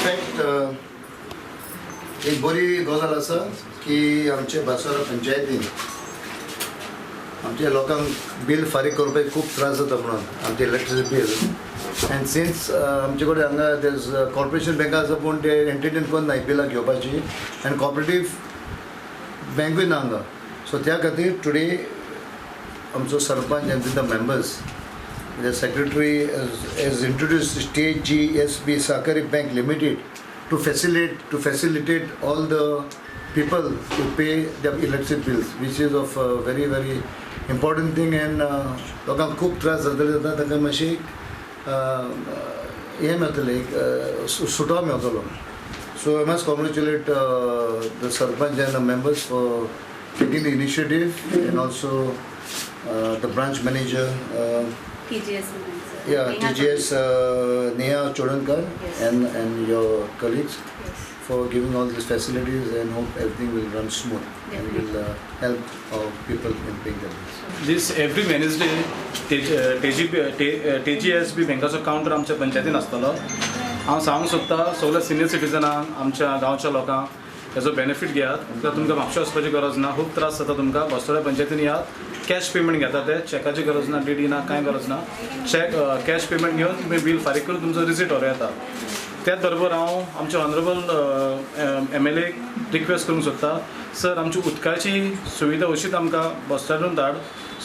In fact एक बरी गजाल आसा की आमचे बासोरा पंचायतीन आमच्या लोकांक बील फारीक करपाक खूब त्रास जाता म्हणून आमचे इलेक्ट्रिसिटी बील. अँड सिन्स आमचे कडेन हांगा ते कॉर्पोरेशन बँका आसा, पूण ते एंटरटेन करनाय बिलां घेवपाची आनी कॉपरेटीव बँकूय ना हांगा. सो त्या खातीर टुडे आमचो sarpanch and the members, the secretary has introduced TGSB Sahakari Bank Limited to facilitate all the people to pay their electric bills, which is of a very, very important thing, and लोकांक खूब त्रास जातले जाता, तांकां मातशी हें मेळटलें, एक सुटो मेळटलो. So I must congratulate the sarpanch and the members for taking the initiative and also the branch manager, TGS. Yeah, Neha. TGS, Neha Chodankar and your colleagues for giving all these facilities, and hope everything will run smooth and will help our people in paying their bills. This every Wednesday TGSB बँकाचो counter आमच्या पंचायतीन आसतलो. हांव सांगूंक सोदता सगल्या senior सिटीजनांक, आमच्या गांवच्या लोकांक, हेजो बेनिफीट घेयात, कित्याक तुमकां म्हापशा वचपाची गरज ना. खूब त्रास जाता तुमकां. बस्तोड्या पंचायतीन यात, कॅश पेमेंट घेता ते. चॅकाची गरज ना, डीडी ना, कांय गरज ना. चॅक कॅश पेमेंट घेवन तुमी बील फारीक करून तुमचो रिसीट व्हरूं येता. त्याच बरोबर हांव आमच्या ऑनरेबल एमएलए रिक्वेस्ट करूंक सोदता, सर, आमची उदकाची सुविधा अशीच आमकां बस्तोड्यान धाड,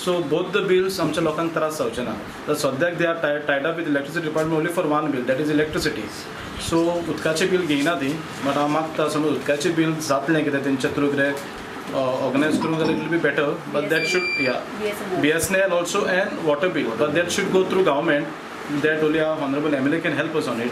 सो बोथ the bills आमच्या लोकांक त्रास जावचे ना. तर सद्याक they are tied up with electricity department only for one bill, that is electricity. So उदकाचें बील घेयना ती, बट हांव मागता, समज उदकाचें बील जातलें कितें तेंच्या थ्रू कितें ऑर्गनायज करूंक जाल्यार it will be better, but that should, yeah, BSNL also and water bill, but that should go through government. That only our honorable MLA can help us on it.